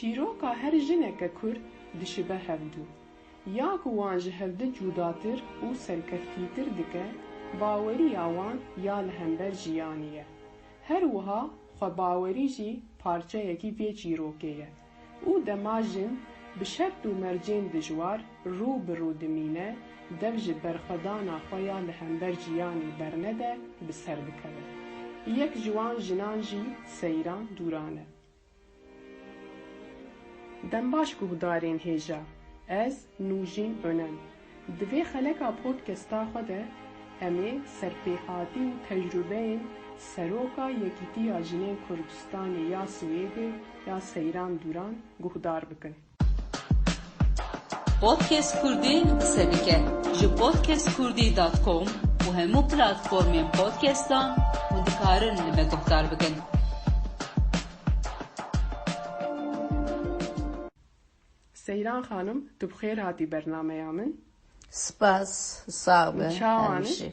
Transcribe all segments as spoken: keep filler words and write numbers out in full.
Çîroka her jineke Kurd dişibe hevdu. Ya ku wan ji hevdi cudatir û serkeftîtir dike, baweriya wan ya li hember jiyanê ye. Her wiha xwebawerî jî parçeyekî vê çîrokê ye. Û dema jin bi şert û mercên dijwar rû bi rû dimîne, dev ji berxwedana xwe ya li hember jiyanê bernede, bi ser dikeve. Yek ji wan jinan jî Seyran Dûran e. Dembaş guhdarên hêja, ez Nûjîn Önen. Di vê xeleka podcasta xwe de em ê serpêhatî û tecrûbeyên Seroka Yekîtiya Jinên Kurdistanê ya Swêdê ya Seyran Dûran guhdar bikin. Podcast Kurdî qise dike. Ji podcast kurdî dot com û hemû platformên podcastan hûn dikarin li me guhdar bikin. Seyran Xanim, tu bi xêr hatî bernameya min. Spas, sax be. Çawan e? Hemşî.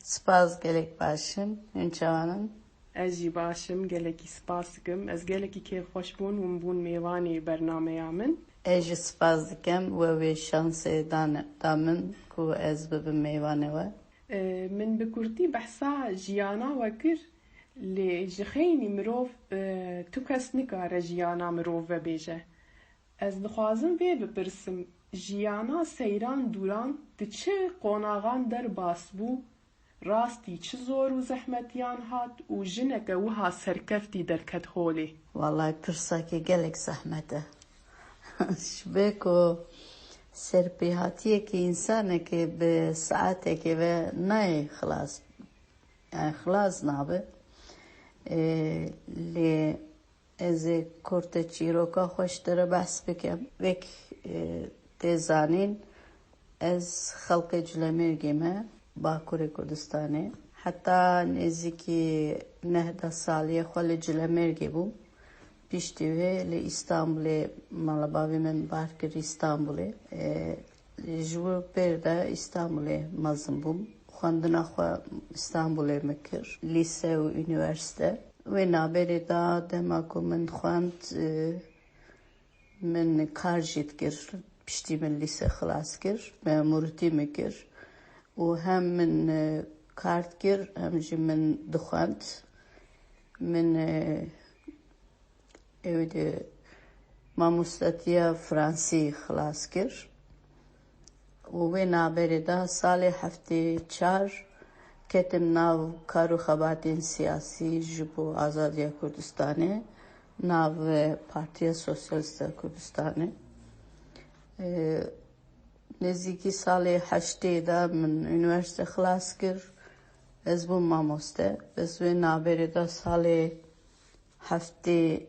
Spas, gelek baş im. Hûn çawan in? Ez jî baş im, gelekî spas dikim. Ez gelekî kêfxweş bûn hûn bûn mêvanê bernameya min. Ez jî spas dikim we wê şansê dan, da min ku ez bibim mêvanê we. E, min bi kurtî behsa jiyana we kir, lê ji xeynî mirov, e, tu kes nikare jiyana mirov vebêje. Ez dixwazim vê bipirsim, jiyana Seyran Dûran di çi qonaxan derbas bû? Rastî çi zor û zehmetiyan hat û jineke wiha serkeftî derket holê? Wellahî pirsakê gelek zehmet e. Ji ber ku serpêhatiyekî însanekê bi saetekê ve nayê xilas, yani xilas nabe. Ê, lê Ez ê kurte çîroka xwe ji te re behs bikim. Wek, e, tê zanîn, ez xelkê Culemêrgê me, Bakurê Kurdistanê. Heta nêzîkî neh deh saliyê xwe li Culemêrgê bûm. Piştî wê li Îstanbulê mala bavê min bar kir Îstanbulê. E, Ji wir pêr de Îstanbulê mezin bûm. Xwendina xwe Îstanbulê min kir, lîse û unîversîte. Wê navberê de dema ku min xwend, e, min kar jî dikir. Piştî min lîse xilas kir, memûrîtî min kir û hem min, e, kar dikir, hem jî min dixwend. Min, e, Ew di mamostetiya Fransî xilas kir û wê navberê de salê heftê çar ketim nav kar û xebatên siyasî ji bo azadiya Kurdistanê, nav Partiya Sosyalîst a Kurdistanê. Ee, nêzîkî salê heştê de min unîversîte xilas kir. Ez bûm mamoste. Ez wê navberê de salê heftê,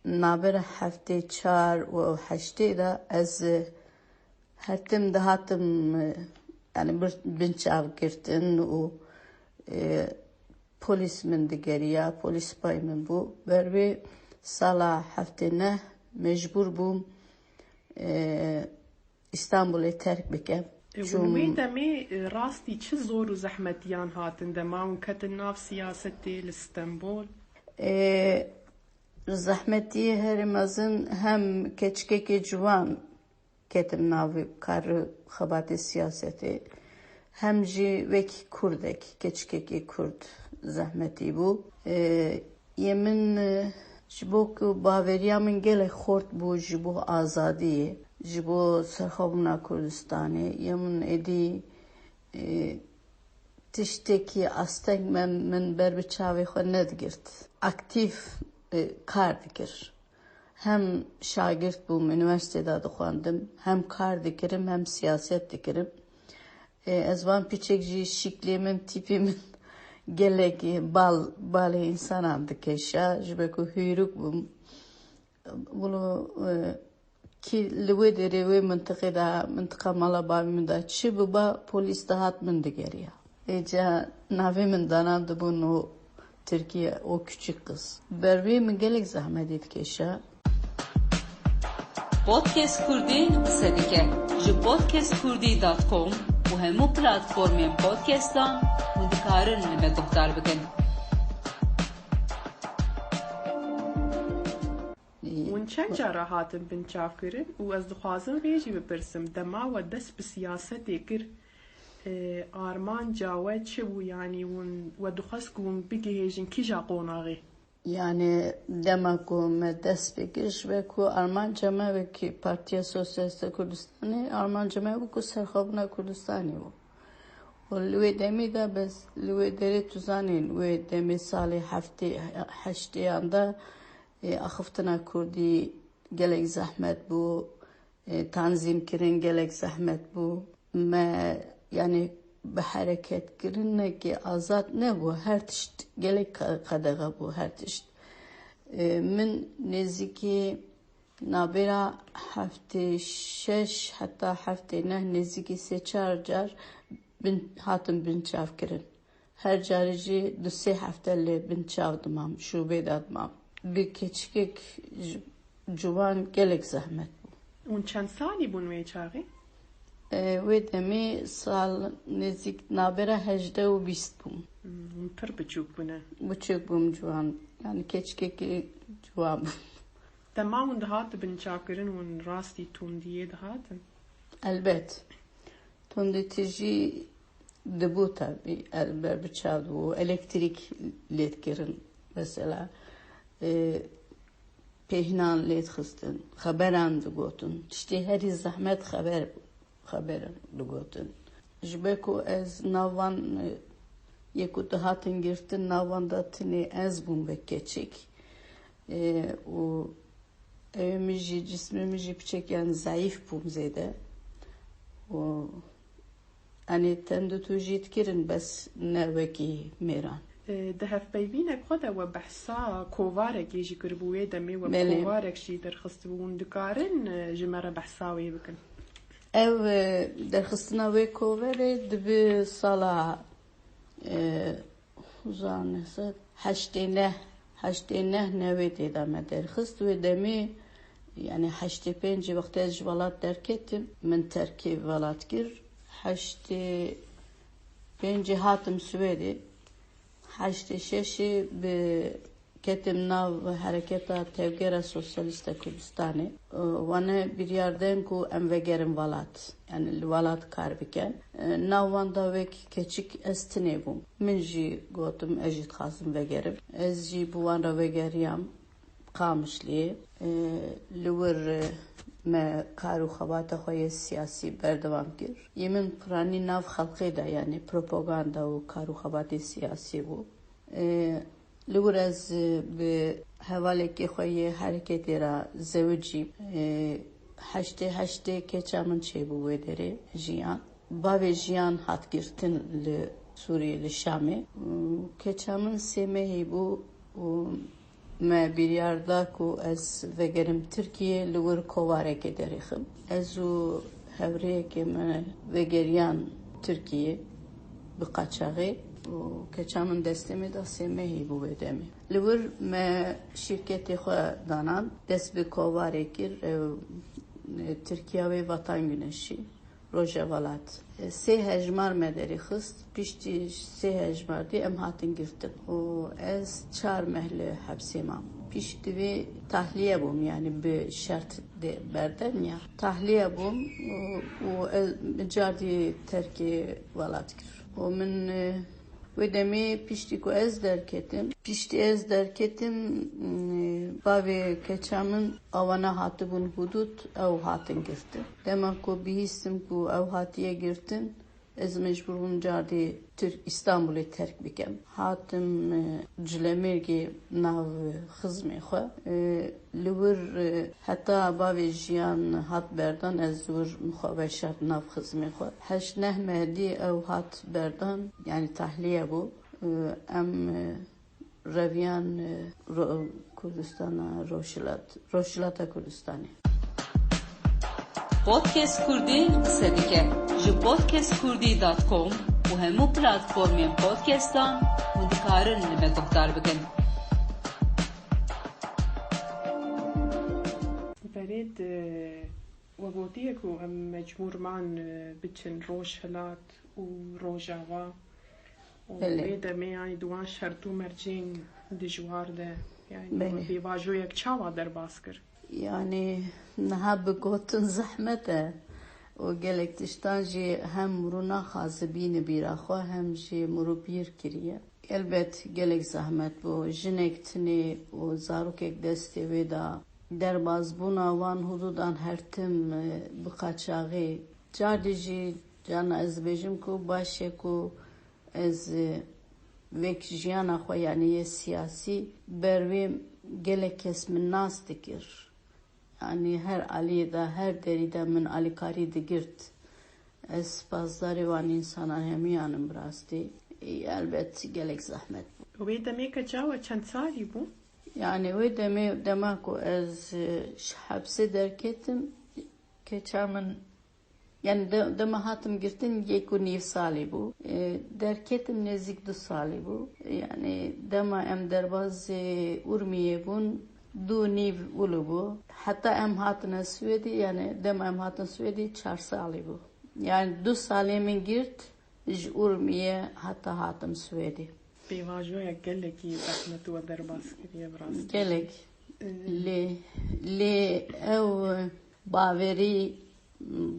navbera heftê çar û heştê de ez, e, her tim dihatim, e, yani bir, binçav girtin û, e, polîs min digeriya, polîs pay min bû. Ber wê sala heftê neh mecbûr bûm, e, Îstanbulê terk bikim. E, hûn Çûm wê demê, e, rastî çi zor û zehmetiyan hatin dema hûn ketin nav siyasetê li Stenbol? E, zehmetiyê herî mezin hem keçikekê ciwan ketim navê kar û xebatê siyasetê, hem jî wekî kurdek, keçikekî kurd zehmetî bû. E, Yê min, e, ji bo ku baveriya min gelek xort bû ji bo azadiyê, ji bo serxwebûna Kurdistanê, yê min êdî, e, tiştekî asteng me min ber bi çavê xwe nedigirt. Aktîf, e, kar dikir. Hem şagirt bûm, unîversîtê de dixwendim, hem kar dikirim, hem siyaset dikirim. E, ez van piçek jî şiklê min, tîpê min gelek bal, balê însanan dikêşa, ji ber ku hûrûk bûm. Wilo, e, kî li wê derê wê mintiqê de, mintiqa mala bavê min de çi biba, polîs dihat min digeriya. Êca navê min danan dibûn û Tirkiye, o küçük kız. Ber wê min gelek zehmetî dikêşa. Podcast Kurdî qise dike. Ji podcast kurdî dot com û hemû platformên podcastan hûn dikarin li me guhdar bikin. Hûn Çend cara hatin binçavkirin û ez dixwazim vê jî bipirsim, dema we dest bi siyasetê kir, e, armanca we çi bû? Yanî hûn, we dixwest ku hûn bigihêjin kîja qonaxê? Yani dema ku me dest pê kir, ji ber ku armanca me wekî Partiya Sosyalîst a Kurdistanê, armanca me bû ku serxwebûna Kurdistanê bû. Û li wê demî de, bes li wê derê tu zanîn, wê demê salê heftê, heştêyan de, e, axiftina Kurdî gelek zehmet bû, e, tanzîmkirin gelek zehmet bû. Me, yani, bi hereketkirinekî azad nebû, her tişt gelek qe-, qedexe bû, her tişt. E, min nêzîkî nabêra heftê şeş heta heftê neh, nêzîkî sê çar car bin, hatim binçavkirin. Her carê jî du sê hefte li bin çav dimam, şûbê de dimam. Bi keçikek ji-, ciwan gelek zehmet bû. Hûn çend salî bûn wê çaxê? E, wê demê sal nêzîk nabêra hejdeh û bîst bûm. Hmm, hûn pir biçûk bûne. Biçûk bûm ciwan. Yani keçikekî ciwan bûm. Dema hûn dihat binçavkirin, hûn rastî tundiyê dihatin? Elbet. Tundî tijî dibû tabî, el ber bi çav dibû, elektrîk lê dikirin mesela, e, pêhnan lê dixistin, xeberan digotin. Tiştê herî zehmet xeber bû, xeber digotin. Ji ber ku ez nav van, e, yê ku dihatin girtin, nav van de tinê ez bûm wek keçik. E, û Ew min jî, cismê min jî piçek, yani, zayîf bûm zêde. Û, yani, tendûtû jî dikirin, bes ne wekî mêran. E, di hevpeyvînek xwe de we behsa kovarekê jî kiribû, wê demê we Belê. Kovarek jî derxistibû. Hûn dikarin, e, ji me re behsa wê bikin? Ev, e, derxistina wê koverê dibi sala, e, Hezar neh sed heştê neh, heştê neh newêdê de me derxist. Wê demê, yani heştê pêncê wextê ez ji welat derketim, min terkê welat kir. Heştê pêncê hatim Swêdê. Heştê şeşê bi ketim nav hereketa Tevgera Sosyalîst a Kurdistanê. Wane biryar den ku em vegerin welat, yani li welat kar bikin. Nav wan de wek keçik ez tinê bûm. Min jî gotim, ez jî dixwazim vegerim. Ez jî bi wan re vegeriyam Qamişliyê. Li wir me kar û xebata xwe yê siyasî berdewam kir. Yê min piranî nav xelkê de, yani propaganda û kar û xebatê siyasî bû. Li wir ez, e, bi hevalekî xwe yê hereketê re zewicîm. E, heştê heştê keça min çêbû wê derê, Jiyan. Bavê Jiyan hat girtin li Sûriyê, li Şamê. Û keça min sê mehî bû û me biryar da ku ez vegerim Tirkiyê, li wir kovarekê derêxim. Ez û hevrêyekê me vegeriyan Tirkiyê bi qaçaxê û keça min destê me da sê mehî bû wê demê. Li wir me şîrketê xwe danan, dest bi kovarê kir, ew, e, Tirkiya wê Vatan Güneşi, Roja Welat. E, sê hejmar me derê xist, piştî sê hejmar dî em hatin girtin. Û ez çar meh li hepsê mam. Piştî vê tahliye bûm, yani bi şert de berden ya. Tahliye bûm û, û ez cardî terkê welat kir. Û min, e, wê demê piştî ku ez derketim, piştî ez derketim, e, bavê keça min awana hatibûn hudud, ew hatin girtin. Dema ku bihîstim ku ew hatiye girtin, Ez mecbûr bûm cardî Tirk, Îstanbulê terk bikem. Hatim, e, Cilemêrgê nav xizmê xwe. E, li wir, e, heta bavê Jiyan hat berdan, ez li wir min xwe veşart nav xizmê xwe. Heşt neh meh dî ew hat berdan, yani tahliye bû. E, em, e, Reviyan, e, ro-, Kurdistana Rojhilat, Rojhilata Kurdistanê. Podcast Kurdî qise dike. Ji podcast kurdî dot com û hemû platformên podcastan hûn dikarin li me guhdar bikin. Berê di We gotiye ku em mecbûr man, e, biçin Rojhilat û Rojava û Belê. Wê demê, yani, di wan şert û mercên dijwar de, yani, Belê. Pêvajoyek çawa derbas kir? Yanî niha bi gotin zehmet e û gelek tiştan jî hem mirû naxwaze bîne bîra xwe hem jî mirû bîr kiriye. Elbet gelek zehmet bû. Jinek tinê û zarokek destê wê de derbazbûna wan hudûdan her tim, e, bi qaçaxî. Cardî jî carna ez dibêjim ku baş e ku ez, e, vek jiyana xwe, yanî yê siyasî, ber wê gelek kes min nas dikir. Yanî her aliyê de, her derî de min alîkarî digirt. Ez spasdarê wan însanan hemiyan im bi rastî. Ê, elbet gelek zehmet bû. Wê demê ke çawa, çend salî bû? Yanî wê demê, dema ku ez, e, ji hepsê derketim, keça min, yanî de-, dema hatim girtin yek û nîv salî bû. E, derketim nêzîk du salî bû. Yanî dema em derbazê Urmiyê bûn, du û nîv ûlû bû. Heta em hatine Swêdê, yanî dema em hatin Swêdê çar salî bû. Yanî du salê min girt ji Urmiyê heta hatim Swêdê. Pêvajoya gelekî zehmet we derbas kiriye, bi rastî. Gelek. Ee, Lê, lê ew bawerî,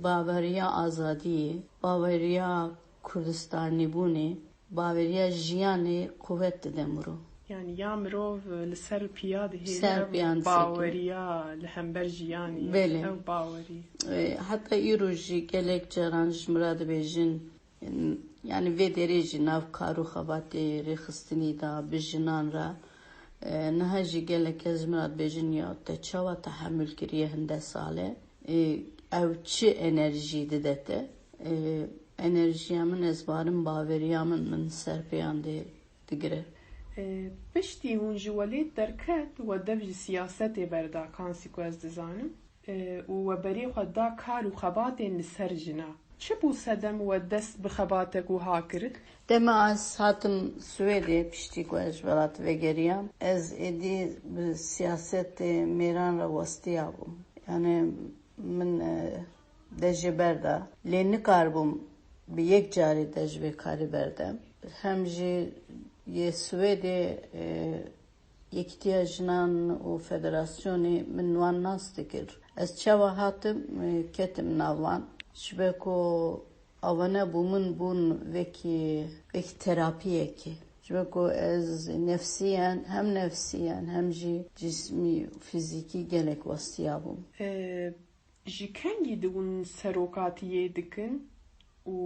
baweriya azadiyê, baweriya Kurdistanîbûnê, baweriya jiyanê quwet dide mirov. Yanî ya mirov li ser piya dihêle, ser piyan dike, baweriya li hember jiyanê, belê, ew bawerî. E, heta îro jî gelek caran ji min re dibêjin, yanî vê derê jî nav kar û xebatê rêxistinî de bi jinan re, e, niha jî gelek kes ji min re dibêjin, ya te çawa tehemûl kiriye hinde sale? E, ew çi enerjî dide te? E, enerjiya min, ez barim baweriya min, min ser pêyan dê digire. E, piştî hûn ji welêt derket, we dev ji siyasetê berda, kansî ku ez dizanim. E, û we berê xwe da kar û xebatên li ser jina. Çi bû sedem we dest bi xebatek wiha kir? Dema ez hatim Swêdê, piştî ku ez ji welat vegeriyam, ez êdî bi siyasetê mêran re westiya bûm. Yanî min, e, dest jê berda. Lê nikaribûm bi yek carî dest ji vê karî berdem. Hem jî yê Swêdê, e, Yekîtiya Jinan û Federasyonê min wan nas dikir. Ez çawa hatim, e, ketim nav wan. Ji ber ku awana bû min bûn wekî, wekî terapiyekê. Ji ber ku ez nefsiyen, hem nefsiyen hem jî cismî, fîzîkî gelek westiya bûm. E, Ji kengî di hûn serokatiyê dikin û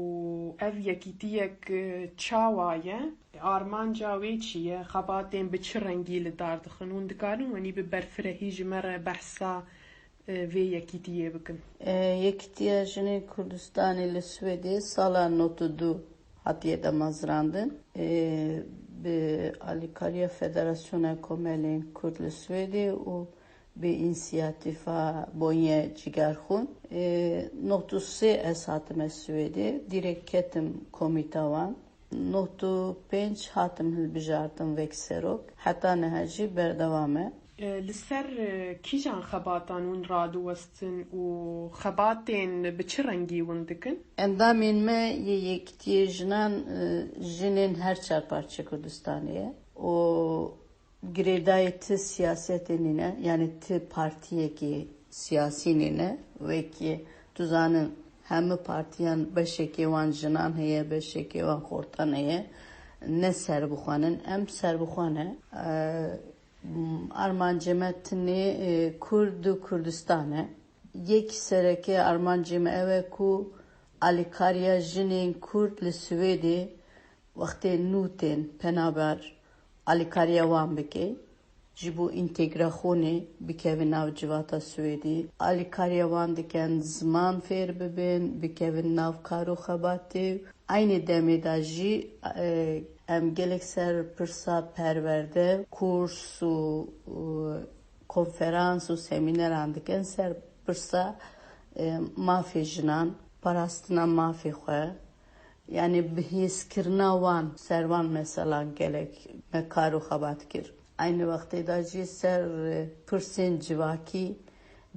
ev yekîtiyek, e, çawa ye? Armanca wê çi ye? Xebatên bi çi rengî li dar dixin? Hûn dikarin wenî bi berfirehî ji me re behsa, e, vê yekîtiyê bikin? E, Yekîtiya Jinên Kurdistanê li Swêdê sala nod û du hatiye damezrandin. E, bi alîkariya Federasyona Komelên Kurd li Swêdê û bi însiyatîfa Bonye Cigerxûn. E, nod û sê ez hatime Swêdê, dîrek ketim komîta wan. Nod û pênc hatim hilbijartin wek serok. Heta niha jî berdewam e. E, li ser, e, kîjan xebatan hûn radiwestin û xebatên bi çi rengî hûn dikin? Endamên me yê Yekîtiyê Jinan, e, jinên her çar parçe Kurdistanê ye û girêdayî ti siyasetê nîne, yanî ti partiyekî siyasî nîne. Wekî tu zanin, hemû partiyan beşekê wan jinan heye, beşekê wan xortan heye. Ne serbixwe ne, em serbixwe ne. E, armancê me tinê, e, Kurd û Kurdistan e. Yek sereke armancê me ew e ku alîkariya jinên Kurd li Swêdê wextê nû tên penaber, alîkariya wan bike, ji bo întegraxonê bikevin nav civata Swêdî. Alîkariya wan dikin ziman fêr bibin, bikevin nav kar û xebatê. Eynî demê de jî, e, em gelek ser pirsa perwerde, kurs û, û konferans û semîneran dikin ser pirsa, e, mafê jinan, parastina mafê xwe. Yanî bihêzkirina wan, ser wan meselan gelek me kar û xebat kir. Eynî wextê de jî ser, e, pirsên civakî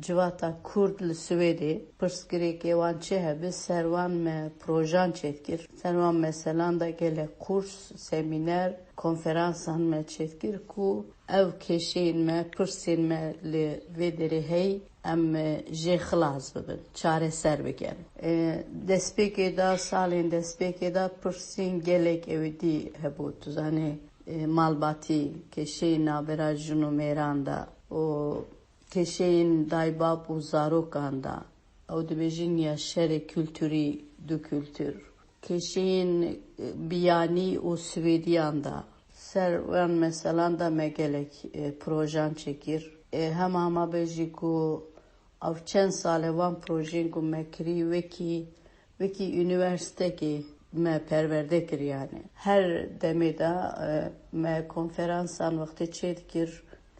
civata Kurd li Swêdê pirsgirêkê wan çi hebe, ser wan me projan çêdikir. Ser wan meselan de gelek kurs, semîner, konferansan me çêdikir ku ev kêşeyên me, pirsên me li vê derê hey, em, e, jê xilas bibin, çareser bikin. E, destpêkê de, salên destpêkê de pirsên gelek ewêdî hebû, tu zanî, e, malbatî, kêşeyên navbera jin û mêran de û kêşeyên daybab û zarokan de. Ew dibêjin ya şerê kulturî du kultur. Kêşeyên, e, biyanî û Swêdiyan de. Ser wan meselan de me gelek, e, projan çêkir. E, hema hema bêjî ku ev çend sal e wan projeyên ku me kirî wekî, wekî unîversîtekê me perwerde kir yani. Her demê de, e, me konferansan wextê çêdikir,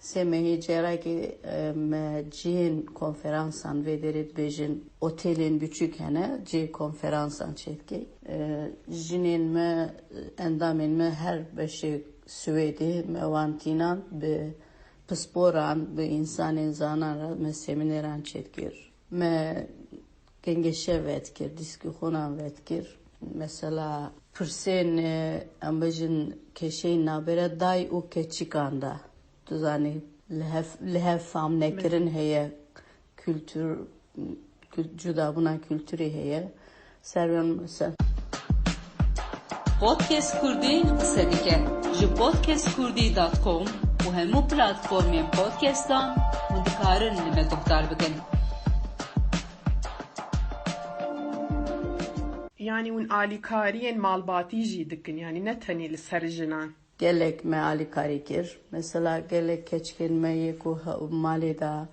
sê mehê carekê, e, me cihên konferansan vê derê dibêjin, otêlên biçûk hene, cihê konferansan çêdike. E, jinên me, endamên me her beşê Swêdê me wan tînan bi pisporan, bi însanên zanan re me semîneran çêdikir. Me gengeşe vedikir, dîskûxûnan vedikir. Mesela pirsên, e, em bêjin kêşeyên navbera dayî û keçikan de. Tu zanî, li hev, li hev fam nekirin heye, kultur, kul-, cudabûna kulturê heye. Ser wan ser. Podcast Kurdî qise dike. Ji podcast kurdî dot com û hemû platformên podcastan hûn dikarin li me guhdar bikin. Yanî hûn alîkariyên malbatî jî dikin, yanî ne tenê li ser jinan. Gelek me alîkarî kir. Mesela gelek keçikên me yê ku he-, malê de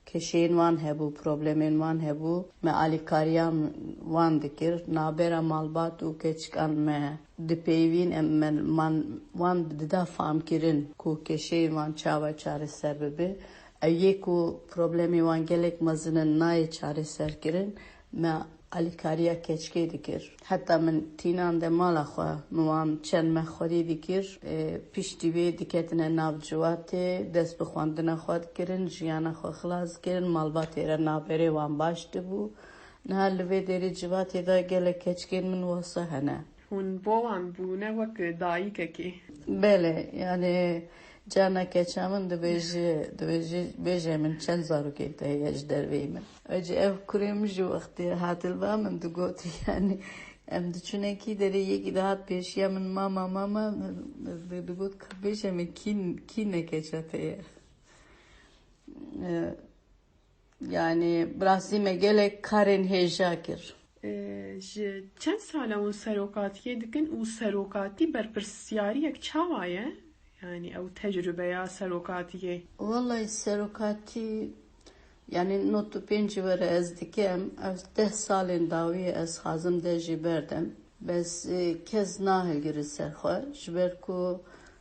kêşeyên wan hebû, problemên wan hebû, me alîkariya wan dikir. Navbera malbat û keçikan me dipeyivîn, em me, man, wan dida famkirin ku kêşeyên wan çawa çareser bibe. Ew yê ku problemê wan gelek mezin in nayê çareserkirin, me alîkariya keçikê dikir. Heta min tînan de mala xwe, min wan çend meh xwedî dikir. E, piştî wê diketine nav civatê, dest bi xwendina xwe dikirin, jiyana xwe xilas dikirin, malbatê re navberê wan baş dibû. Niha li vê derê civatê de gelek keçikên min wesa hene. Hûn bo wan bûne wek dayikekê. Belê, yani, carna keça min dibêje, dibêje, bêje min çend zarokên te heye ji derveyî min. Ecî ev kurê min jî wextê hat li ba min digot, yani, em diçûne kî derê, yekî dihat pêşiya min, "Mama, mama", digot, "Bêje min kî, kî ne keça te ye?" E, Yani, bi rastî me gelek karên hêja kir. E, ji çend sal e hûn serokatiyê dikin û serokatî berpirsiyariyek çawa ye? Yani, ew tecrübeya serokatiyê? Wellahî serokatî, yani, nod û pênc were ez dikim, ev deh salên dawî ez xazim de jî berdim. Bes, e, kes nahilgire ser xwe, ji ber ku,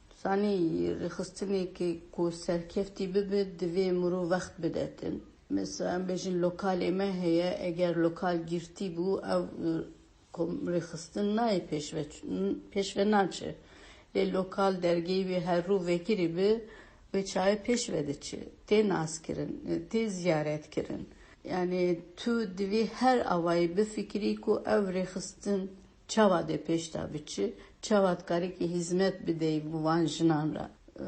tu zanî, rêxistinekê ku serkeftî bibe, divê mirov wext bidetin. Mesela, em bêjin lokalê me heye, eger lokal girtî bû, ev, e, kom-, rêxistin nayê pêş ve ç-, n-, pêş ve naçe. Lê lokal dergehê wê her rû vekirî bi, wê çaye pêş ve diçe. Tê naskirin, e, tê ziyaret kirin. Yani tu divê her awayî bifikirî ku ev rêxistin çawa dê pêş de biçi, çawa dikarî ki hizmet bideyî bi van jinan re. Ee,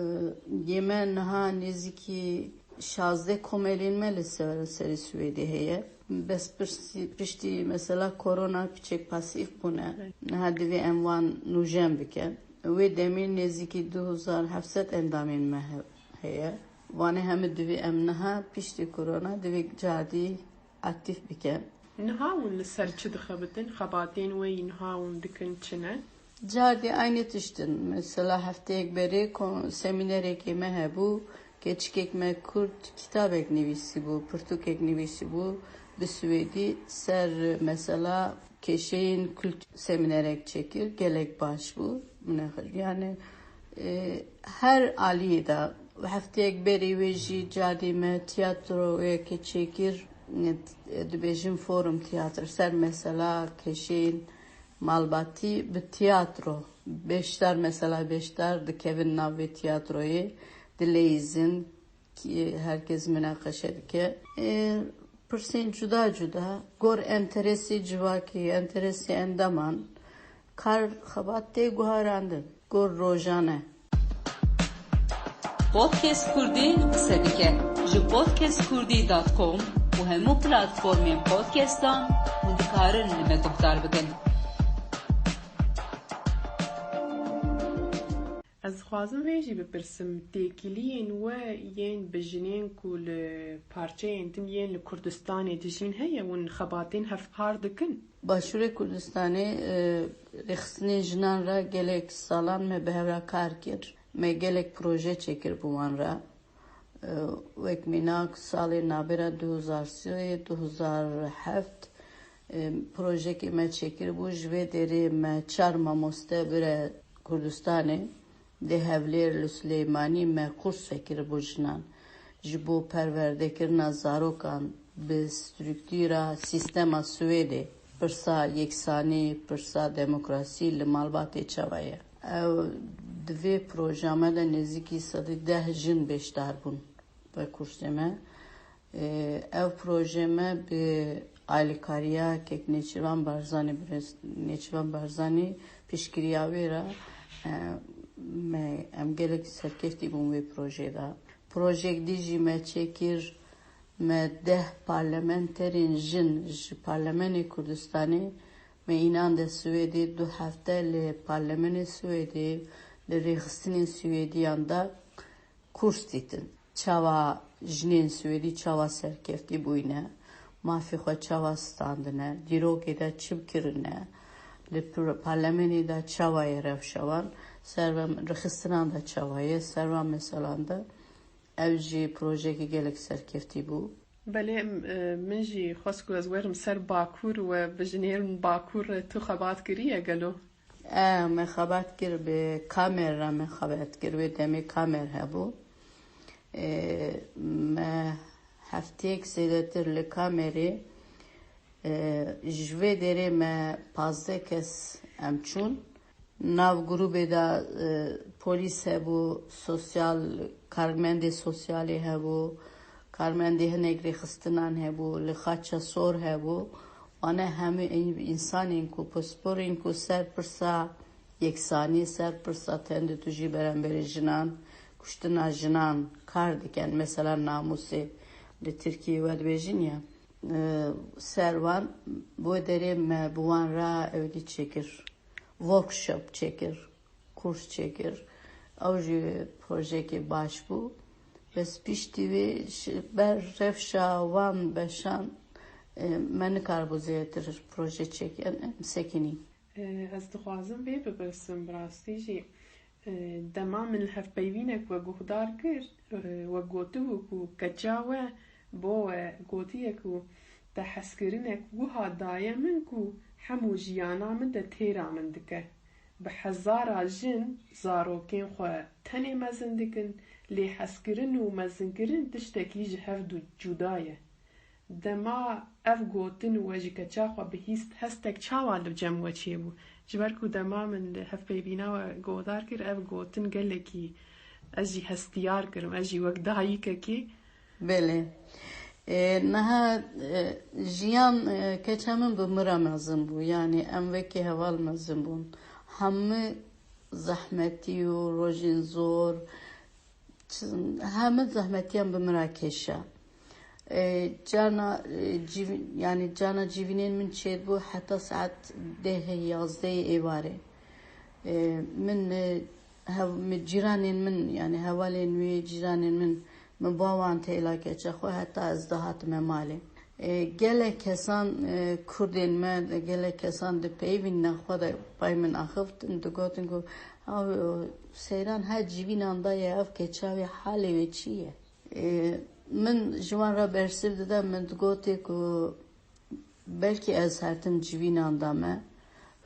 yê me niha nêzîkî şazdeh komelên me li ser, serê Swêdê heye. Bes pirsî-, piştî mesela korona piçek pasîf bûne. Evet. Niha divê em wan nûjen bikin. Wê demê nêzîkî du hezar heft sed endamên me he-, heye. Vanê hemî divê em niha piştî korona divê cardî aktîf bike. Niha hûn li ser çi dixebitin? Xebatên we yî niha hûn dikin çi ne? Cardî aynî tişt in. Mesela hefteyek berê ko-, semînerekê me hebû. Keçikek me Kurd kitabek nivîsîbû, pirtûkek nivîsîbû bi swêdî ser mesela kêşeyên kült semînerek çêkir. Gelek baş bû. Min e xwe-, yani, e, her aliyê de hefteyek berê wê jî cardî me tiyatroyekê çêkir, e, dibêjin forum tiyatr, ser mesela kêşeyên malbatî bi tiyatro. Beşdar, mesela beşdar dikevin nav vê tiyatroyê, dileyîzin, Herkes minaqeşe dike. E, pirsên cuda cuda, gor enteresê civakî, enteresê endaman, kar xebat tê guharandin. Gor rojane. Podcast Kurdî qise dike. Ji podcast kurdî dot com û hemû platformên podcastan hûn dikarin li me guhdar bikin. Ez dixwazim vê jî bipirsim, têkiliyên we yên bi jinên ku li parçeyên din yên li Kurdistanê dijîn heye, hûn xebatên hevpar dikin? Başûrê Kurdistanê, e, rêxistinên jinan re gelek salan me bi hev re kar kir. Me gelek proje çêkir bi wan re. E, wek mînak salê navbera du hezar sê, du hezar heft, e, projekê me çêkiribû, ji vê derê me çar mamoste bire Kurdistanê, li Hewlêr, li Silêmanî me kurs vekiribû jinan. Ji bo perwerdekirina zarokan bi struktûra sîstema Swêdê, pirsa yeksanî, pirsa demokrasî li malbatê çawa ye? Ew di vê projeya me de nêzîkî sedî deh jin beşdar bûn bi kursê me. Ev proje me bi alîkariya kek Nêçîrvan Barzanî, birêz Nêçîrvan Barzanî piştgiriya wê re, e, me, em gelek serkeftî bûn wê projeyê de. Projeyek dî jî me çêkir, me deh parlamenterên jin ji Parlemenê Kurdistanê, me înan de Swêdê du hefte li Parlemenê Swêdê, li rêxistinên Swêdiyan de kurs dîtin. Çawa jinên Swêdî çawa serkeftî bûyne, mafê xwe çawa standine, dîrokê de çi kirine, li par-, parlemenê de çawa ye rewşa wan, ser van rêxistinan de çawa ye, ser van meselan de ev jî projeyekî gelek serkeftî bû. Belê, em, e, min jî xwest ku ez werim ser Bakur we bijinêrim Bakur re tu xebat kiriye gelo? E, me xebat kir bi Kamer re me xebat kir, wê demê Kamer hebû. E, me hefteyek zêdetir li Kamerê, e, ji vê derê me pazdeh kes em çûn. Nav grûbê de, e, polîs hebû, sosyal, karmendê sosyalê hebû, karmendê hinek rêxistinan hebû, li xaça sor hebû. Wane hemû în-, însanên ku pisporên ku ser pirsa yeksanî, ser pirsa tendûtûjî beramberî jinan, kuştina jinan kar dikin, mesela namûsê li Tirkiyê we dibêjin ya, e, ser wan, bo derê me bi wan re ewdî çêkir. Workshop çêkir, kurs çêkir. Ew jî projeyekê baş bû. Bes piştî wê ji ber rewşa wan beşan, e, me nikaribû zêdetir proje çêkin, em sekinî. E, ez dixwazim vê bipirsim, bi rastî jî, e, dema min li hevpeyvînek we guhdar kir, e, we gotibû ku keça we bo we gotiye ku te hezkirinek wiha daye min ku hemû jiyana min de têra min dike. Bi hezara jin zarokên xwe tenê mezin dikin, lê hezkirin û mezinkirin tiştekî ji hev du cuda ye. Dema ev gotin we ji keça xwe bihîst, hestek çawa li cem we çêbû? Ji ber ku dema min li hevpeyvîna we guhdar kir, ev gotin gelekî ez jî hestiyar kirim, ez jî wek dayikekî. Belê. E, niha, e, jiyan, e, keça min bi min re mezin bû. Yanî em wekî heval mezin bûn. Hemû zehmetî û rojên zor, çi-, hemû zehmetiyan bi min re kêşa. E, carna, e, civî-, yanî carna civînên min çêdibû heta saet dehê, yazdehê êvarê. E, min, e, hev-, min cîranên min, yanî hevalên wê cîranên min, min ba wan têla keça xwe heta ez dihatime malê. E, gelek kesan, e, kurdên me, gelek kesan di peyvîna xwe de pey min axiftin, digotin ku, "Ew, e, seyran her civînan de ye, ev keça wê halê wê çi ye?" E, min ji wan re bersiv dida, min digotê ku belkî ez her tim civînan de me,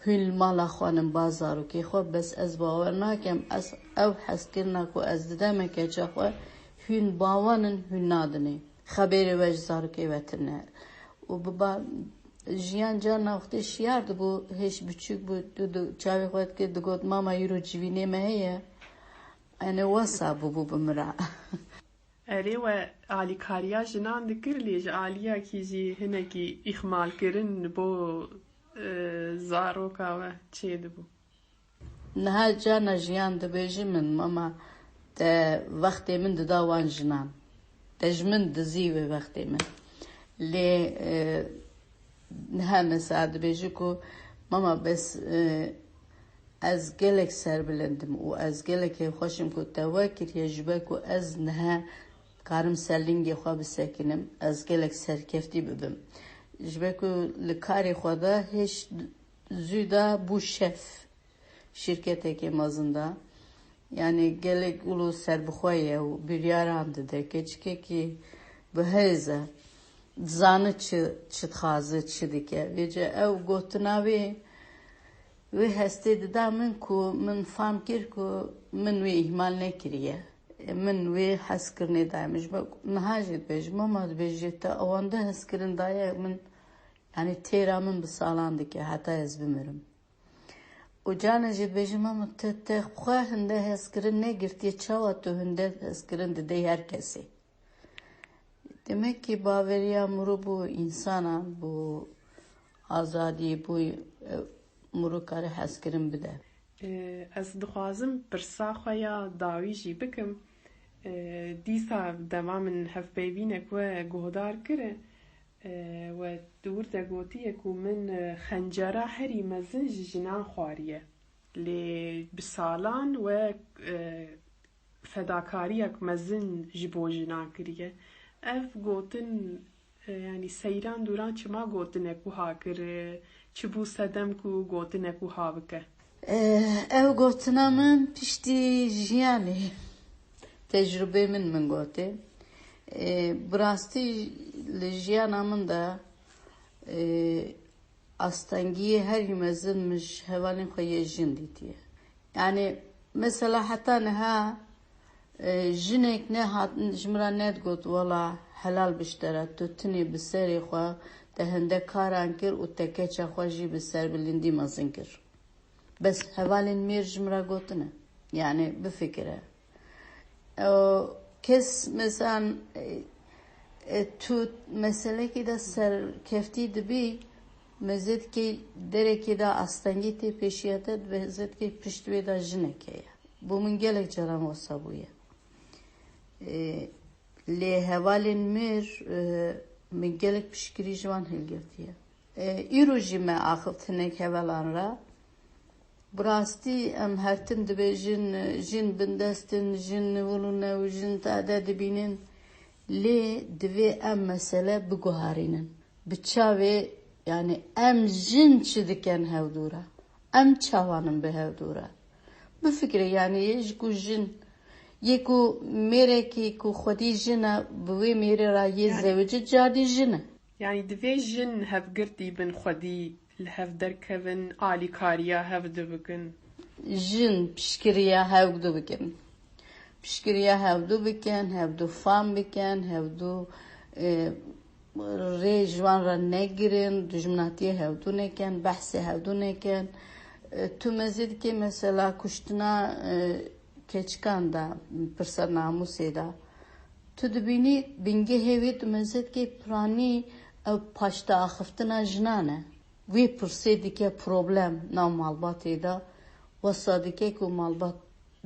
hûn li mala xwe nin ba zarokê xwe, bes ez bawer nakem, ez ew hezkirina ku ez dideme keça xwe, hûn ba wan nin, hûn nadinê. Xeberê we ji zarokê we tune. Û bi ba-, jiyan carna wextê şiyar dibû, hêj biçûk bû, tu, tu çavê xwe dikir, digot, "Mama, îro civînê me heye." Ene wesa bûbû bi min re. Erê we alîkariya jinan dikir, lê ji aliyekî jî hinekî îxmalkirin bo, e, zaroka we çêdibû. Niha cana jiyan dibêjî min, mama, te wextê min dida wan jinan. Te ji min dizî wê wextê min. Lê, e, niha mesela dibêjî ku, mama, bes, e, ez gelek serbilind im û ez gelekê xweş im ku te we kiriye, ji ber ku ez niha karim ser lingê xwe bisekinim, ez gelek serkeftî bibim. Ji ber ku li karê xwe de hêj zû de bû şef şîrketekê mezin de. Yanî gelek wilo serbixwe ye û biryaran dide. Keçikekî bi hêz e. Dizane çi, çi dixwaze, çi dike. Vêce ew gotina wê, wê hestê dida min ku min fam kir ku min wê îhmal nekiriye. Min wê hezkirinê daye min. Ji bo niha jî dibêjim, mama, dibêjê te awande hezkirin daye min, yanî têra min bi salan dike heta ez bimirim. Û carna jî dibêjim, mama, te, te xwe hinde hezkirin negirtiye, çawa tu hinde hezkirin didey her kesê? Demek ki baveriya mirû bo însanan, bo azadî, bo, e, mirû kare hezkirin bide. E, ez dixwazim pirsa xwe ya dawî jî bikim. E, dîsa dema min hevpeyvînek we guhdar kir, e, we di wir de gotiye ku min, e, xencera herî mezin ji jinan xwariye. Lê bi salan we, e, fedakariyek mezin ji bo jinan kiriye. Ev gotin, e, yanî seyran dûran çima gotinek wiha kir, e, çi bû sedem ku gotinek wiha bike? E, ev gotina min piştî jiyanê, tecrubê min, min gotê. E, bi rastî li jiyana min de, e, astengiyê herî mezin min ji hevalên xwe yê jin dîtiye. Yanî mesela heta niha, e, jinek nehat, ji min re nedigot, wela helal bi ji te re, tu tinê bi serê xwe te hinde karan kir û te keça xwe jî bi serbilindî mezin kir. Bes hevalên mêr ji min re gotine. Yanî bifikire. Ew kes mesela, e, e, tu meselekê de serkeftî dibî, mezêtkê derekê de astengî tê pêşiya te, mezêtkê pişt wê de jinek heye. Bo min gelek caran wesa bûye. E, lê hevalên mêr, e, min gelek piştgirî ji wan hilgirtiye. E, îro jî me axivt hinek hevalan re. Bi rastî em her tim dibêjin, jin bindest in, jin wilo ne û jin tade dibînin. Lê divê em mesele biguherînin. Bi çavê, yanî em jin çi dikin hevdû re? Em çawa nin bi hevdû re? Bifikire, yanî yê ji ku jin, yê ku mêrekî ku xwedî jin e, bi wê mêrê re yê Yanî zewicî, carî jin e. Yanî divê jin hevgirtî bin xwedî li hev derkevin, alîkariya hevdu bikin. Jin piştgiriya hevdu bikin. Piştgiriya hevdu bikin, hevdu fam bikin, hevdu, e, rê ji wan re negirin, dijminatiyê hevdu nekin, behsê hevdu nekin. E, tu mezî dikê mesela kuştina, e, keçikan de, pirsa namûsê de. Tu dibînî bingehê wê tu mezî dikê piranî ew paşteaxiftina jinan e. Wê pirsê dike problem nav malbatê de, wesa dike ku malbat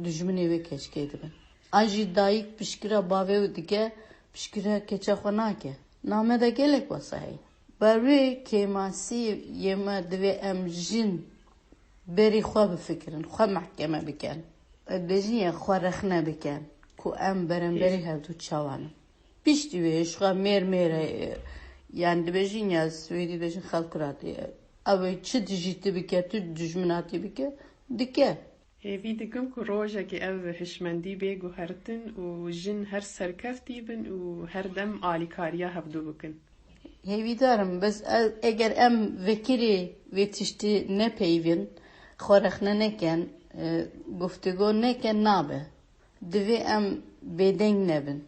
dijminê wê keçikê dibin. An jî dayik piştgira bavê wê dike, piştgira keça xwe nake. Name de gelek wesa heye. Ber wê kêmasî yê me divê em jin berî xwe bifikirin, xwe mehkeme bikin. Dibêjin ya xwe rexne bikin ku em beramberî hevdu çawa nin. Piştî wê ji xwe mêr mêr e, yani dibêjin ya Swêdî dibêjin Xelkratî. Ew ê çi dijî tu bike, tu dijminatî bike, dike. Hêvî dikim ku rojekê ev hişmendî bê guhertin û jin her serkeftî bin û her dem alîkariya hevdu bikin. Hêvîdar im, bes e-, eger em vekirî vê tiştî nepeyivin, xwe rexne nekin, e, guftûgo nekin, nabe. Divê em bêdeng nebin.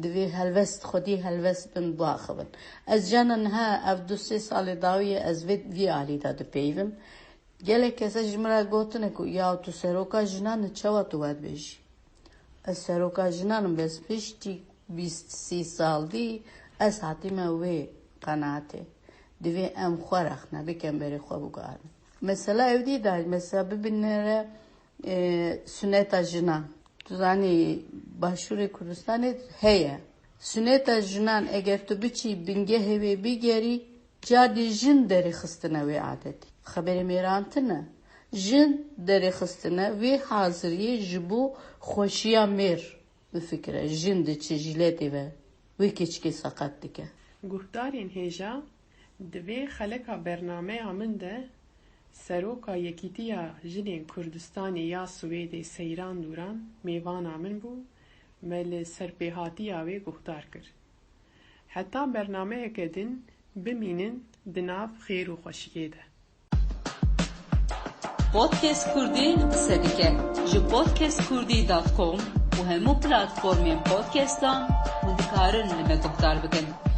Divê helwest, xwedî helwest bin, biaxivin. Ez cana niha ev du sê salê dawiyê ez vê, vî alî de dipeyivim. Gelek kese ji min re gotine ku, ya tu seroka jinan î, çawa tu we dibêjî? Ez seroka jinan im, bes piştî bîst sî sal dî ez hatime wê qenaatê. Divê em xwe rexne bikin berê xwe biguherin. Mesela ew dî da, mesela bibinere, e, suneta jinan. Tu zanî Başûrê Kurdistanê heye. Suneta jinan eger tu biçî bingehê wê bigerî, carî jin derêxistine wê adetî. Xeberê mêran tune. Jin derêxistine wê haziriyê ji bo xweşiya mêr. Bifikire, jin diçe jîletê ve wê keçikê seqet dike. Guhdarên hêja, di vê xeleka bernameya min de Seroka Yekîtiya Jinên Kurdistanê ya Swêdê Seyran Dûran mêvana min bû, me li serpêhatiya wê guhdar kir. Heta bernameyeke din bimînin di nav xêr û xweşiyê de. Podcast Kurdî qise dike. Ji podcast kurdî dot com û hemû platformên podcastan hûn dikarin li me guhdar bikin.